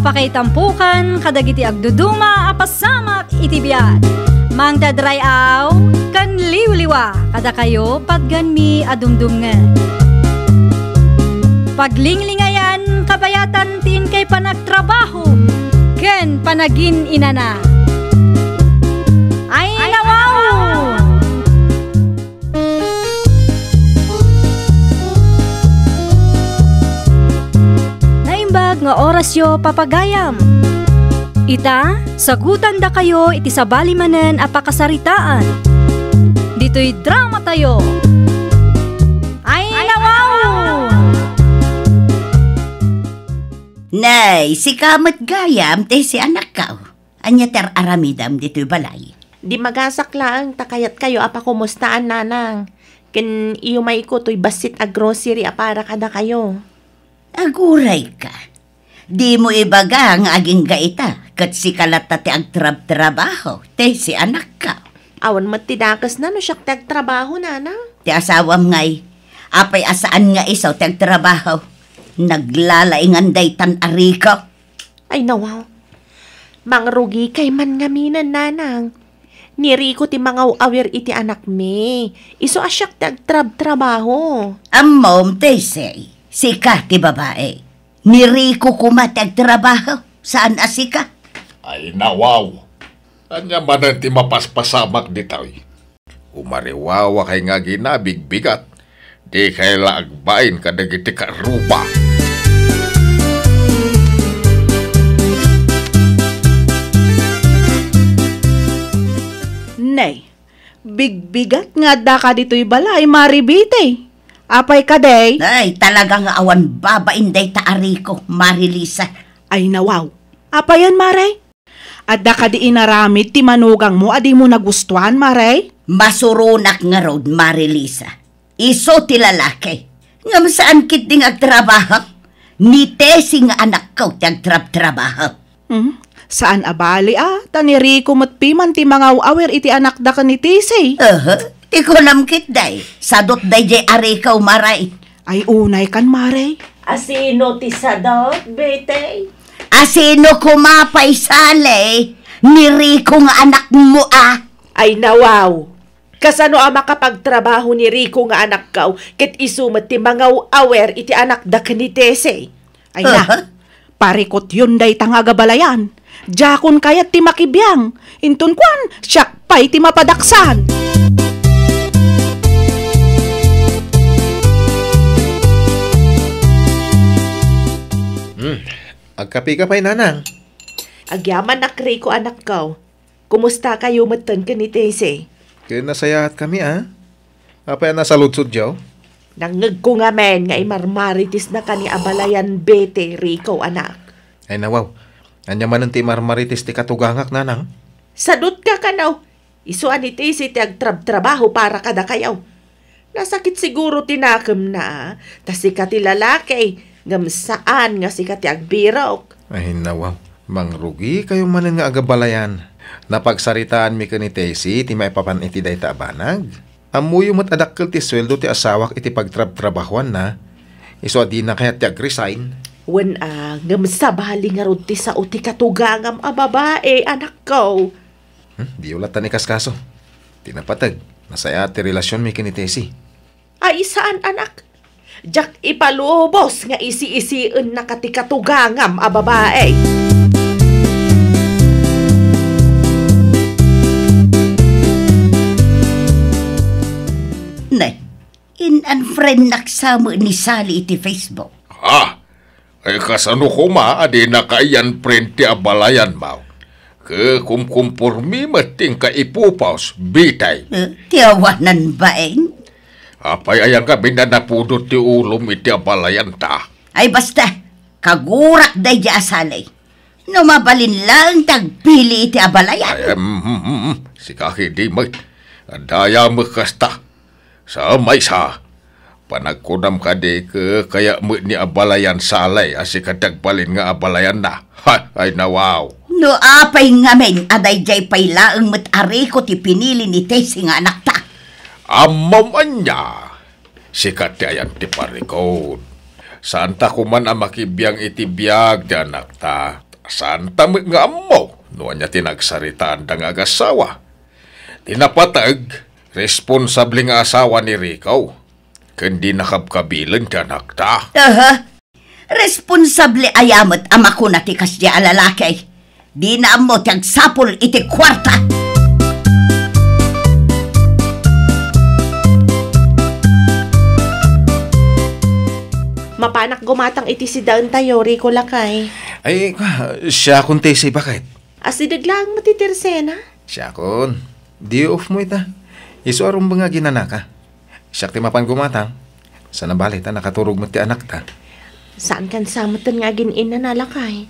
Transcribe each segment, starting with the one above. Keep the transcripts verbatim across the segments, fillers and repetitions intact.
Pakaitampukan kadagiti agduduma a pasamak iti biag. Mangted ray-aw ken liwliwa kadakayo patganmi a dumdumngeg. Paglinglingayan kabayatan ti inkay panagtrabaho ken panagin-inana. Ay, nawaw! Naimbag nga orasyo, papagayam. Ita, sagutandakayo iti sabali manen a pakasaritaan. Ditoy dramatayo. Ay, nawaw! Nay, sika met gayam, Tessie anakko. Ania ti ar-aramidem ditoy balay? Di magasak laeng ta kayatkayo a pakumustaan, nanang. Ken iyumayko toy bassit a grocery a para kadakayo. Agurayka. Dimo ibaga nga agingga ita, ket sika latta ti agtrabtrabaho, Tessie anakko. Awan met ti dakesna no siak ti agtrabaho, nanang. Ti asawam ngay, apay a saan nga isu ti agtrabaho? Naglalaingan daytan a Rico. Ay, nawaw. Mangrugikay man ngaminen, nanang. Ni Rico ti mangaw-awir iti anakmi. Isu a siak ti agtrabtrabaho. Ammom, Tessie, sika ti babai. Ni Rico koma ti agtrabaho, saan a sika. Ay, nawaw. Ania manen ti mapaspasamak ditoy? Umariwawakay nga aginabigbigat, dikay la agbain kadagiti karuba. Nay, bigbigat nga addaka ditoy balay, Mari Betty. Apay kadi? Ay, talaga nga awan babain dayta a Rico, Mari Lisa. Ay, nawaw. Apayen, Mari? Adda kadi inaramid ti manugangmo a dimo nagustuan, Mari? Masuronak ngarud, Mari Lisa. Isu ti lalaki. Ngem saan ketdi nga agtrabaho. Ni Tessie nga anakko ti agtrabtrabaho. Hmm? Saan a bali a, ta ni Rico met piman ti mangaw-awir iti anakda ken ni Tessie. Aha, ti kunam ketdi. Sadut daydiay a Rico, Mari. Ay, unay kan, Mari. Asino ti sadut, Betty? Asino koma pay, Sally? Ni Rico nga anakmo a? Ay, nawaw. Kasano a makapagtrabaho ni Rico nga anakko, ket isu met ti mangaw-awer iti anakda ken ni Tessie? Ay na, aha, parikutyon dayta nga agabalayan. Diakon kayat ti makibiang. Inton kuan, siak pay ti mapadaksan. Hmm. Agkapika pay, nanang. Agyamanak, Rico, anakko. Kumustakayo metten ken ni Tessie? Ken nasayaatkami a. Apay a nasaludsodyo? Nangngegko ngamin nga imarmaritisnaka ni abalayan Betty, Rico, anak. Ay, nawaw. Ania manen ti imarmaritis ti katugangak, nanang? Sadutka kano. Isu a ni Tessie ti agtrabtrabaho para kadakayo. Nasakit siguro ti nakemna, ta sika ti lalaki, ngem saan nga sika ti agbirok. Ay, nawaw. Mangrugikayo manen nga agabalayan. Napagsaritaanmi ken ni Tessie ti maipapan iti dayta a banag. Ammoyo met a dakkel ti sueldo ti asawak iti pagtrabtrabahoanna. Isu a dina kayat ti agresign. Wen a, ngem sabali ngarud ti sao ti katugangam a babai, anakko. Hmm, diyo latta ikaskaso. Ti napateg, nasayaat ti relasionmi ken ni Tessie. Ay, saan, anak? Diak ipalubos nga isi-isiennaka ti katugangam a babai. Ne, in-unfriendnak sa met ni Sally iti Facebook. Ha? Ay, kasano koma a dinaka i-unfriend ti abalayanmo? Ket kumkumpormi met ti inka ipupos, Betty. Eh, ti awanan bain? Apay aya ngamin a napudot ti ulom iti abalayanta? Ay, basta, kagurak daydiay a Sally. No mabalin laeng ti agpili iti abalayan. Ay, em, em, em, em. Sika ketdi met. Adda aya met kasta. Sa maysa, panagkunam kadi ket kaya met ni abalayan Sally a sika ti agbalin nga abalayanna. Ha, ay nawaw. No apay ngamin a daydiay pay laeng met a Rico ti pinili ni Tessie nga anakta. Ammom ania? Sika ti ayan ti parikut. Saanta koman a makibiang iti biag ti anakta. Saanta met nga ammo no ania ti nagsaritaanda nga agasawa. Ti napateg, responsable nga asawa ni Rico, ken di nakabkabilen ti anakta. Aha. Responsable aya met a makuna ti kasdi a lalaki. Dina ammo ti agsapul iti kuarta. Mapanak gumatang iti sidaentayo, Rico lakay. Ay, siakon ti sibaket. Asideg laeng met ti tersena. Siakon. Day off mo ita. Isu a rumbeng nga aginanaka. Siak ti mapan gumatang. Sana bali ta nakaturog met ti anakta. Saankan sa metten nga agin-innana lakay.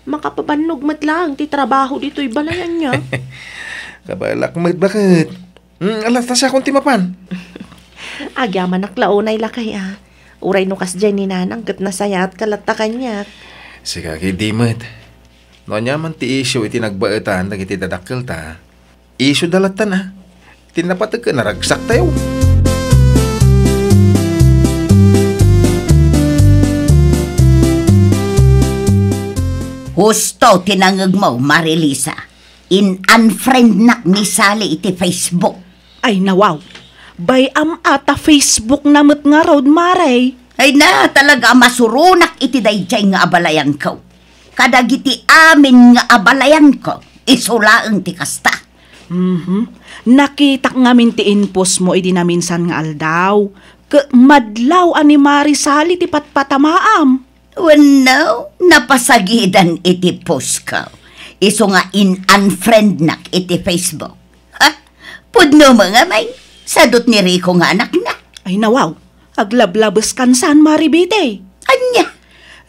Makapabannog met laeng ti trabaho ditoy balayan niya. Kabaelak met baket. Hmm, ala ta siakon ti mapan. Agyamanak la unay lakay a. Uray no kasdiay ni nanang ket nasayaatka latta kaniak. Sika ket di met. No ania man ti isyu iti nagbaetan dagiti dadakkelta, isyu da lattan a. Ti napateg ket naragsaktayo. Husto ti nangngegmo, Marilisa. In-unfriendnak ni Sally iti Facebook. Ay, nawaw. Bay-am a ta Facebook na met ngarud, Mare. Ay na, talaga a masuronak iti daydiay nga abalayanko. Kadagiti amin nga abalayanko, isu laeng ti kasta. Mhm. Nakitak ngamin ti inpostmo idi naminsan nga aldaw. Ket madlaw a ni Mare Sally ti patpatamaam. Wenno, napasagidan iti postko. Isu nga in-unfriendnak iti Facebook. Ha? Pudno mo ngamin, sadut ni Rico nga anakna. Ay, nawaw. Aglablabeskan saan, Mare Betty. Ania?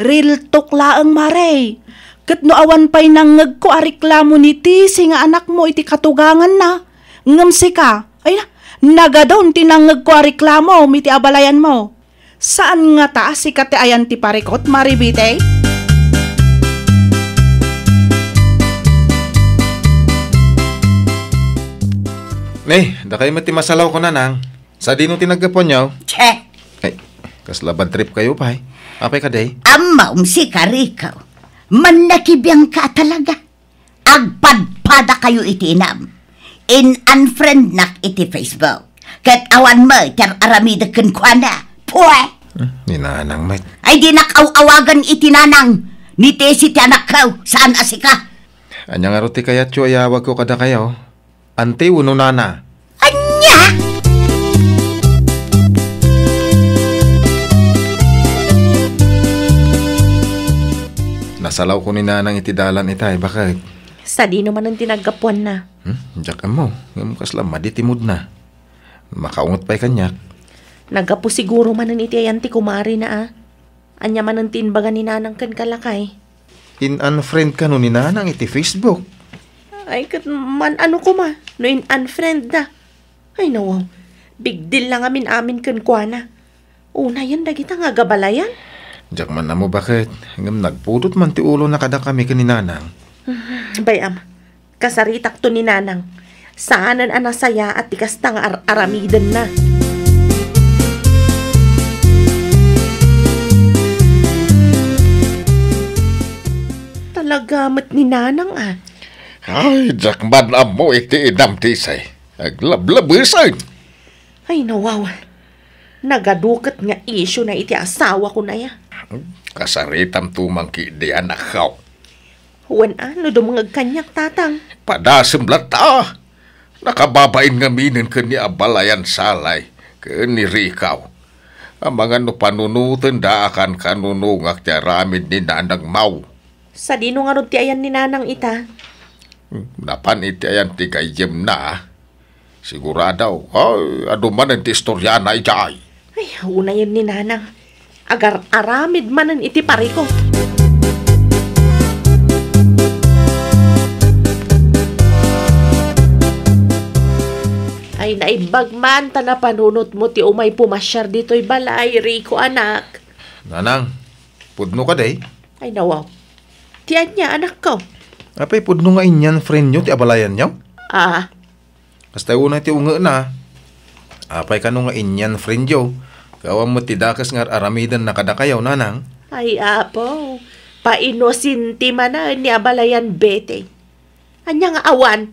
Real talk laeng, Mare. Ket no awan pay nangngegko a reklamo ni Tisi nga anakmo iti katuganganna, ngem sika, ay na, nagadun ti nangngegko a reklamom iti abalayanmo. Saan ngata a sika ti ayan ti parikut, Mare Betty? Ne, dakay met ti masalawko, Nanang. Sadino ti naggapuanyo? Che! Ay, kasla bad trip kayo pay. Apay kadi? Ammom, sika, Rico. Mannakibiangka talaga. Agpadpadakayo iti inam. In-unfriendnak iti Facebook. Ket awan met ti ar-aramidek kenkuana. Pue! Hmm, ni Nanang met. Ay, dinak aw-awagan iti Nanang. Ni Tesi ti anakko, saan a sika. Ania ngarud ti kayatyo a yawagko kadakayo? Anti wenno nana? Ania? Nasalawko ni Nanang iti dalan itay, baket. Sadino manen ti naggapuanna? Hmm? Diak ammo, ngem kasla madi ti moodna. Makaunget pay kaniak. Naggapu siguro manen iti ayan ti kumarina a. Ania manen ti imbaga ni Nanang kenka, lakay? In-unfriend kano ni Nanang iti Facebook. Ay, ket man-ano koma no in-unfriend da? Ay, nawaw. Big deal la ngamin amin kenkuana. Unayen dagita nga agabalayan. Diak man ammo baket, ngem nagpudot man ti ulona kadakami ken ni Nanang. Bay-am, kasaritakto ni Nanang. Saanen a nasayaat ti kasta nga ar-aramidenna. Talaga met ni Nanang a. Ay, diak man ammo iti inam ti isay. Aglablabesen. Ay, nawaw. Nagadu ket nga isyu na iti asawako na ya. Kasaritam tumang ki di anakko. Wen a, no dumngeg kaniak, tatang. Padasem latta. Nakababain ngaminen ken ni Abalayan Salay ken ni Rico. Amangan no panunotenda a kankanunongak ti aramid ni Nanang Mau. Sadino ngarud ti ayan ni Nanang ita? Napan iti ayan ti gayyemna. Sigurado, ay, adu manen ti istoriana idiay. Ay, unayen ni Nanang. Agar-aramid manen iti parikut. Ay, naimbag man ta napanunotmo ti umay pumasiar ditoy balay, Rico, anak. Nanang, pudno kadi? Ay, nawaw. Ti ania, anakko? Apay pudno nga in-unfriendyo ti abalayanyo? Ah, Kasta unay ti ungena. Apay kano nga in-unfriendyo? Ket awan met ti dakes nga ar-aramidenna kadakayo, Nanang. Ay, Apo, Painosente manen ni abalayan Betty. Ania nga awan?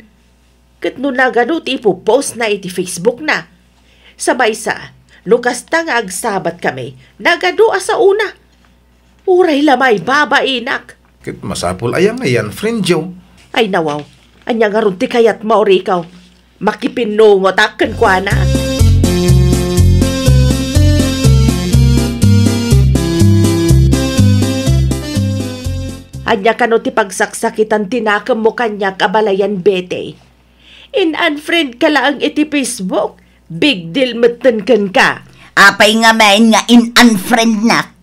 Ket no nagadu ti ipopost na iti Facebook na. Sa maysa, no kasta nga agsabat kami, nagadu a saona. Uray la may babainak. Ket masapul aya nga i-unfriend yo? Ay nawaw, ania ngarud ti kayatmo, Rico? Makipinnungotak kenkuana. Ania kano ti pagsaksakitan ti nakemmo kaniak, abalayan Betty? In-unfriend ka laeng iti Facebook, big deal metten kenka. Apay ngamin nga in-unfriendnak?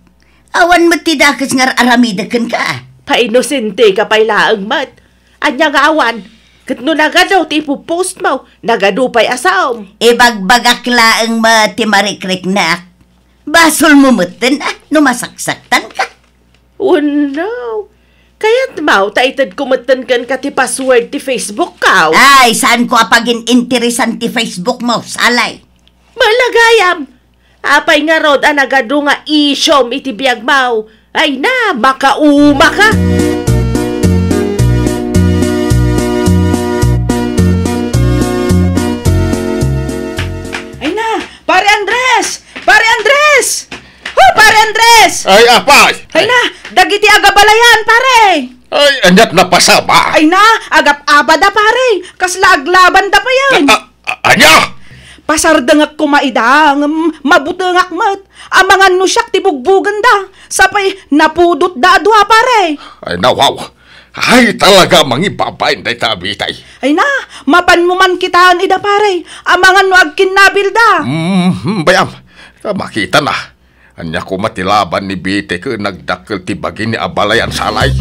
Awan met ti dakes nga ar-aramidek kenka. Painosente ka pay laeng met. Ania nga awan? Ket no nagadu ti ipopost mo, nagadu pay a saom. Ibagbagak laeng met ti marikriknak. Basolmo metten a no masaksaktanka. Oh no. Kayatmo ta itedko metten kenka ti password ti Facebook ko? Ay, saanko a pagin-interesan ti Facebook mo, Salay. Malagayam. Apay ngarud a nagadu nga isyom iti biagmo? Ay na, makauma ka. Ay na, Pare Andres! Pare Andres! Oh, Pare Andres! Ay, apay! Ay na, dagiti agabalayan, pare! Ay, aniat napasama? Ay na, agap-abada, pare. Kasla aglabanda payen. A-, a-, a-, ania? Pasardengek koma ida, ngem mabutengak met. Amangan no siak ti bugbugenda. Sapay napudotda a dua, pare. Ay, nawaw. Ay, talaga mangibabain dayta a bitay. Ay na, mapanmo man kitaen ida, pare. Amangan no agkinnabilda. Mm, bayam. Makita na. Ania koma ti laban ni Bite ken nagdakkel ti bagi ni abalayan Salay?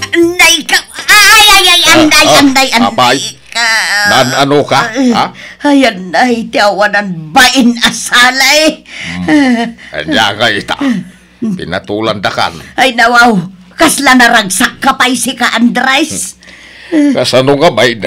Anday ka! Ay, ay, ay, anday, ah, anday, apay? Anday ka! Naan-ano ka, ha? Ay, anday, ti awanan bain a Salay! Hmm. Ania nga ita? Pinatulandakan. Ay, nawaw! Kasla naragsak ka pay sika, Andres! Kasano nga bain?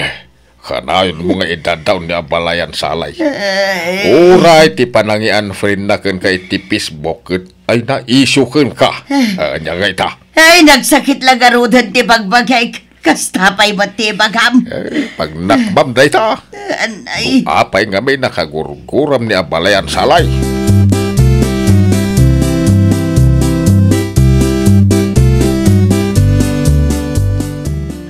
Kanayonmo nga idaddaw ni abalayan Salay. Ay. Uray ti panangi-unfriend na kenka iti Facebook ket ay na-issue kenka. Ay. Ah, ania nga ita? Ay, nagsakit la garuden ti bagbagik. Kasta pay met ti ibagam. Eh, pagnakbam dayta. Anay. No apay ngamin a kagurguram ni abalayan Salay.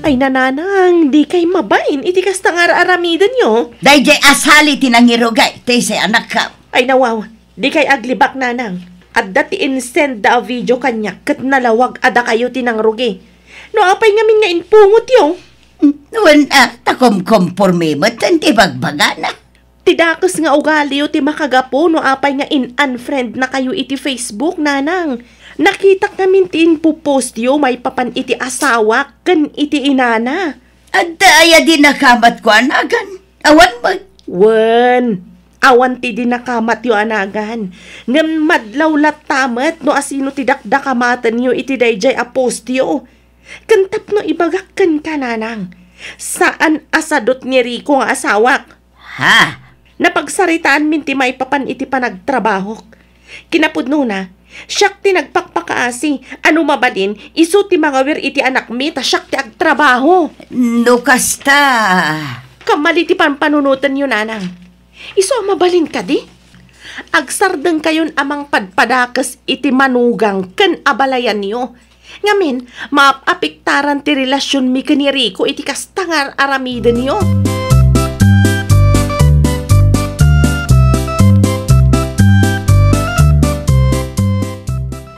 Ay, nanang, dikay mabain iti kasta nga ar-aramidenyo. Daydiay a Salay ti nangirugay, ti say anakko. Ay, nawaw, dikay aglibak, nanang. Adda ti insend da a video kaniak ket nalawag a dakayo ti nangrugi. No apay ngamin nga impungotyo? Wen, a, ta kumkomporme met ken ti bagbagana. Ti dakes nga ugaliyo ti makagapu no apay nga in-unfriend na kayo iti Facebook, nanang. Nakitak ngamin ti inpupostyo maipapan iti asawak ken iti inana. Adda aya di nakamatko a nagan? Awan met. Wen, awan ti di nakamatyo a nagan. Ngem madlaw latta met no asino ti dakdakamatenyo iti daydiay a postyo. Ken tapno ibagak kenka, nanang, saan a sadut ni Rico nga asawak. Ha? Napagsaritaanmin ti maipapan iti panagtrabahok. Kinapudnona, siak ti nagpakpakaasi a no mabalin, isu ti mangawir iti anakmi ta siak ti agtrabaho. No kasta. Kammali ti panpanunotenyo, nanang. Isu a mabalin kadi? Agsardengkayon a mangpadpadakes iti manugang ken abalayanyo. Ngamin, maap-apiktaran ti relasionmi ken ni Rico iti kasta nga ar-aramidenyo.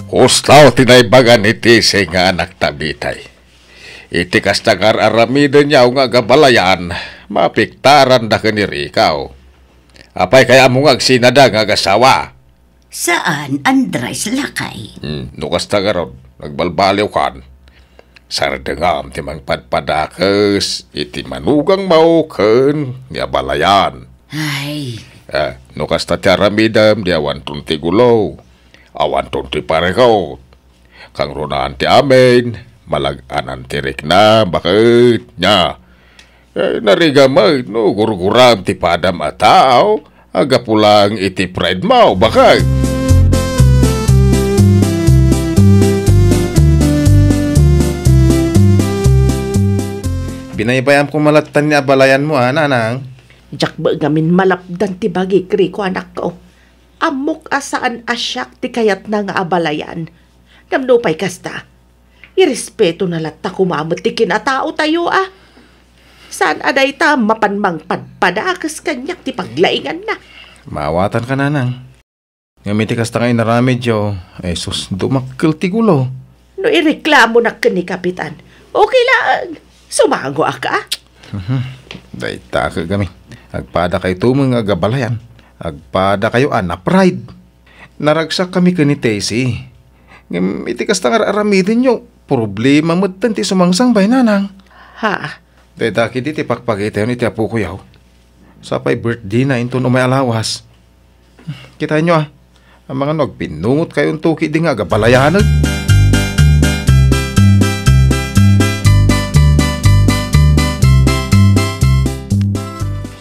Kasta ti naibaga ni Tisay nga anakta, bitay. Iti kasta nga ar-aramidenyo nga agabalayan, maapiktaranda ken ni Rico. Apay kayatmo nga agsinada nga agasawa? Saan, Andres, lakay. Hmm, no kasta garud, nagbalbaliwkan. Sardengam ti mangpadpadakes iti manugangmo ken ni abalayan. Ay. Eh, no kasta ti aramidem, di awanton ti gulo, awanton ti parikut. Kangrunaan ti amin, malag-anan ti rikna, baket, nia. Eh, narigat met no gurguram ti padam a tao, Gapu laeng iti pride mo, bakag. Binaybayam ko malatan ni abalayan mo, a, nanang. Diak met ngamin malapdan ti bagik, Rico, anakko. Ammok a saan a siak ti kayatna nga abalayan. Ngem nupay kasta, irespetona latta koma met ti kinataotayo, a. Saan a dayta mapan mangpadpadakes kaniak ti paglainganna. Maawatanka, nanang. Ngem iti kasta nga inaramidyo, ay sus, dumakkel ti gulo. No ireklamonak ken ni Kapitan, okay laeng. Sumangoak a. Mhm. Dayta ket kami. Agpadakayo met nga agabalayan. Agpadakayo a na-pride. Naragsakkami ken ni Tessie. Ngem iti kasta nga ar-aramidenyo, problema metten ti sumangsangbay, nanang. Ha? Dayta ketdi ti pakpakitayon iti apokoyo. Sapay birthday na inton umay a lawas. Kitaenyo a, amangan no agpinnungotkayonto ketdi nga agabalayanek.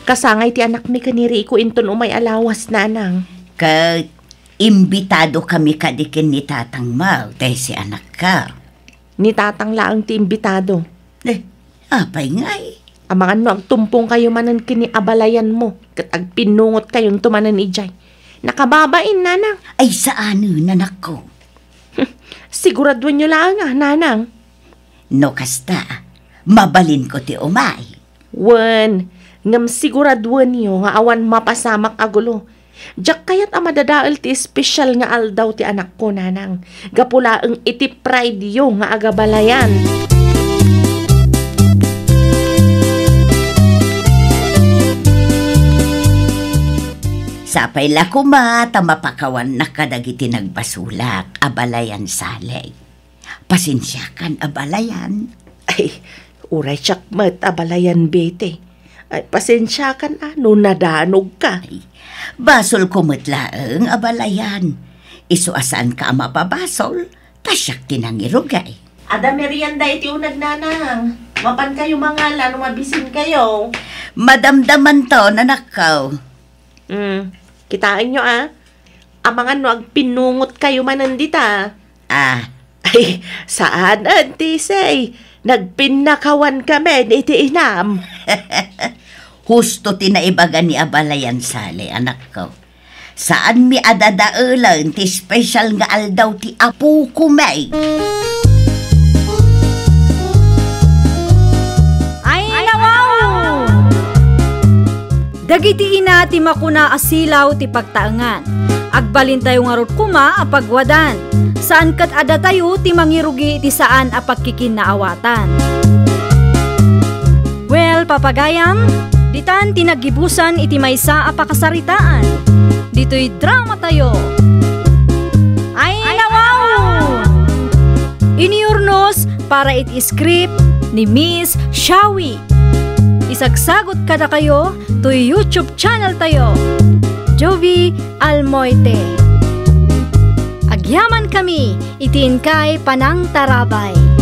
Kasangay ti anakmi ken ni Rico inton umay a lawas, nanang. Ket imbitadokami kadi ken ni tatangmo, Tessie, anakko. Ni tatang laeng ti imbitado. Eh, apay ngay? Amangan no agtumpongkayo manen ken ni abalayanmo ket agpinnungotkayonto manen idiay. Nakababain, nanang. Ay, saanen, anakko. Siguraduenyo laeng a, nanang. No kasta, mabalinko ti umay. Wen, ngem siguraduenyo nga awan mapasamak a gulo. Diak kayat a madadael ti espesyal nga aldaw ti anakko, nanang, gapu laeng iti pride-yo nga agabalayan. Sapay la koma ta mapakawannak kadagiti nagbasolak, abalayan Sally. Pasensiakan, abalayan. Ay, uray siak met, abalayan Betty. Ay, pasensiakan a no nadanogka. Ay, basolko met laeng, abalayan. Isu a saanka a mapabasol, ta siak ti nangirugay. Adda merienda iti uneg, nanang. Mapankayo mangala no mabisinkayo. Madamdamanto, anakko. Hmm, kitaenyo a. Amangan no agpinnungotkayo manen dita. Ah. Ay, saan, Auntie Say. Nagpinnakawankamin iti inam. Husto ti naibaga ni abalayan Sally, anakko. Saanmi a dadaelen ti espesyal nga aldaw ti apokami. Ay, nawaw! Dagiti ina ti makuna a silaw ti pagtaengan. Agbalintayo ngarud koma a pagwadan. Saan ket a datayo ti mangirugi iti saan a pagkikinnaawatan. Well, papagayam, ditan ti naggibusan iti maysa a pakasaritaan. Ditoy dramatayo. Ay, nawaw! Iniurnos para iti script ni Miss Shawi. Isagsagot kadakayo toy YouTube channel tayo, Jovi Almoite. Agyaman kami iti inkay panangtarabay.